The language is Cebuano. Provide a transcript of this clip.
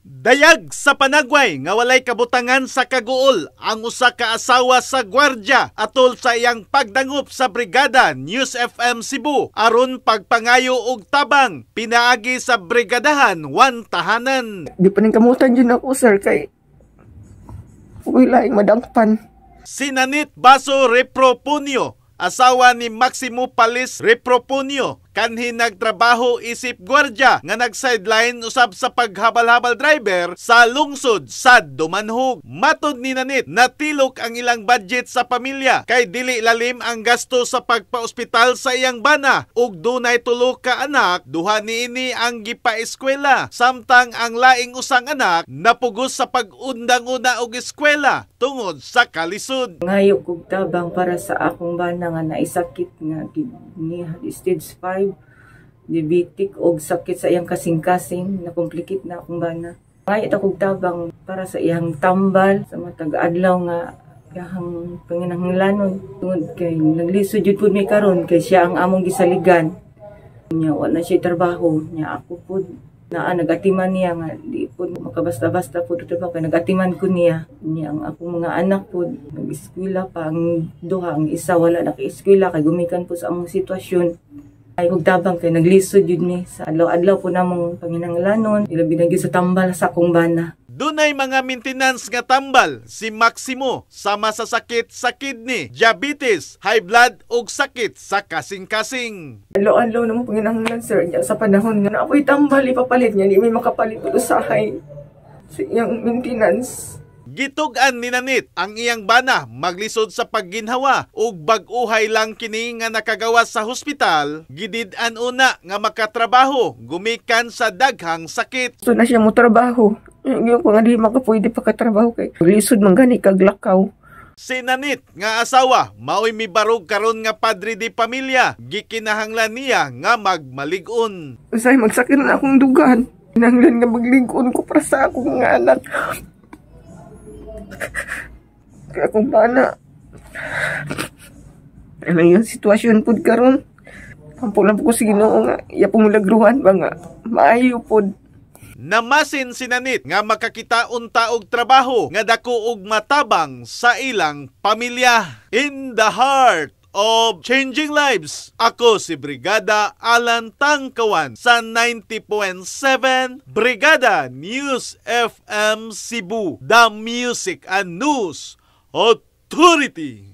Dayag sa Panagway nga walay kabutangan sa kaguol ang usa ka asawa sa gwardya atol sa iyang pagdangop sa Brigada News FM Cebu aron pagpangayo og tabang pinaagi sa Brigadahan One Tahanan. Di pa ning kamutan dyan ako, sir, kay wala laing madangpan. Si Nanit Baso Repropunio, asawa ni Maximo Palis Repropunio, kanhi nagtrabaho isip gwardya nga nag-sideline usab sa paghabal-habal driver sa lungsod sa Dumanhog. Matod ni Nanit, natilok ang ilang budget sa pamilya kay dili lalim ang gasto sa pagpaospital sa iyang bana ug dunay tulo ka anak, duha niini ang gipaeskwela samtang ang laing usang anak napugos sa pag-undang-una og eskwela tungod sa kalisod. Ngayo kog tabang para sa akong bana nga naisakit nga kidney stage 5, diabetic og sakit sa iyang kasing-kasing, na complicate na akong bana. Ngayo ta kog tabang para sa iyang tambal sa matag adlaw nga iyang panginahanglanon tungod kay naglisod jud pud mi karon kay siya ang among gisaligan. Nya wala siya trabaho, nya ako pud naa nagatiman niya nga di pud makabasta-basta pud trabaho kay nagatiman ko niya. Niya ang akong mga anak pud nag-eskwela pa ang duha, ang isa wala naka-eskwela kay gumikan po sa among sitwasyon. Ay kog tabang kay naglisod jud mi sa adlaw-adlaw po namong panginahanglanon, ilabi na gyud sa tambal sa akong bana. Dunay mga maintenance nga tambal si Maximo sama sa sakit sa kidney, diabetes, high blood ug sakit sa kasing-kasing. Adlaw-adlaw na mo panginahanglan, sir, niya sa panahon nga na ako'y tambal ipapalit niya, di may makapalit pud usahay sa iyang maintenance. Gitug-an ni Nanit ang iyang bana maglisod sa pagginhawa ug bag-uhay lang kini nga nakagawas sa hospital, gidid-an una nga makatrabaho gumikan sa daghang sakit. Gusto na siya mo trabaho. Yung ko nga di makapwede pa katrabaho kay lisod man gani kag lakaw. Si Nanit nga asawa maoy mibarog karon nga padre di pamilya, gikinahanglan niya nga magmalig-on. Usahay magsakit na akong dugan. Kinahanglan nga maglig-on ko para sa akong mga anak. Kaya akong bana. Ano yung sitwasyon pud karon? Ampo lang po ko sa Ginoo nga iya pong milagruhan ba nga maayo pud. Namasin si Nanit nga makakita unta og trabaho nga dako og matabang sa ilang pamilya. In the heart of changing lives, ako si Brigada Alan Tangkawan sa 90.7 Brigada News FM Cebu, the Music and News Authority.